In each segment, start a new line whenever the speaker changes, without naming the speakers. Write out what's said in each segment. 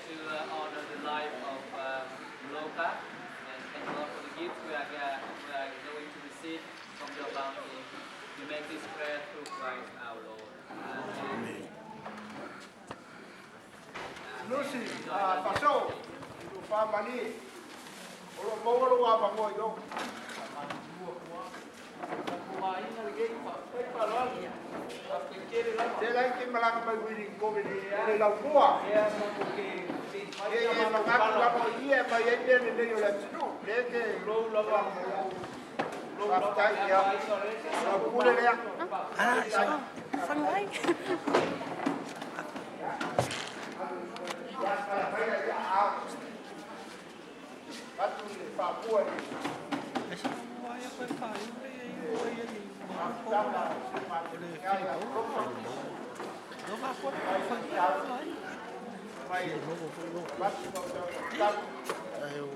here to honor the life of Mulopa, and thank you, Lord, for the gifts we are going to receive from your bounty. We make this prayer through Christ our Lord. Amen.
Lusi, faso, i whamani, o lo maua lo wā i o. Te lai ke malanga mai wili kove ni o le lau mua. E e mangaku lava o ia mai ai mea lelei o le atunuu. Le ke faafetai ia. Lau pule lea.
Ah, so, whangai.
Atu le faapua i
E sa waia koe whae e i o ia ni ma o le Filipo. No va koe whai ai.
Mai atu tau
Ai o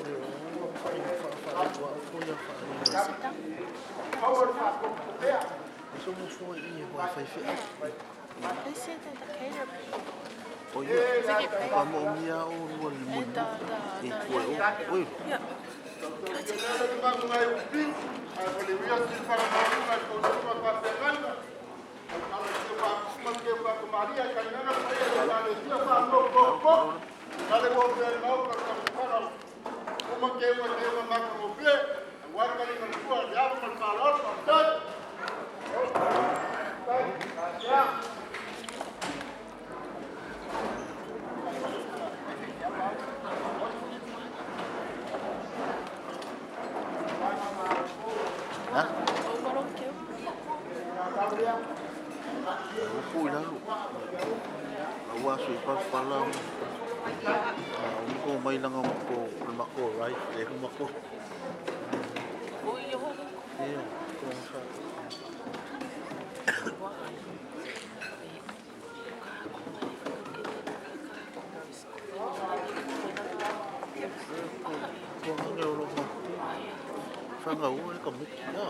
le o whai wha wha ko ia wha.
Maua le faakopo pea.
So mo fo i e wai whai whia.
They said that the caterer
O ia, pa mo mia o lua le mo
the
e
the
kua o. Oi,
Yeah. Ha? O maro keu.
O ku i lalo. A ua so i pa pala. O ko mai langa mo ko le mako right, le mako.
O ia ho.
Ia, ko sa. Ko hange o lo mako. Whanga o e ka miki ia.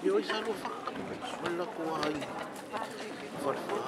Ia oi sa lo whaka. Wala ko ai. Whare wha.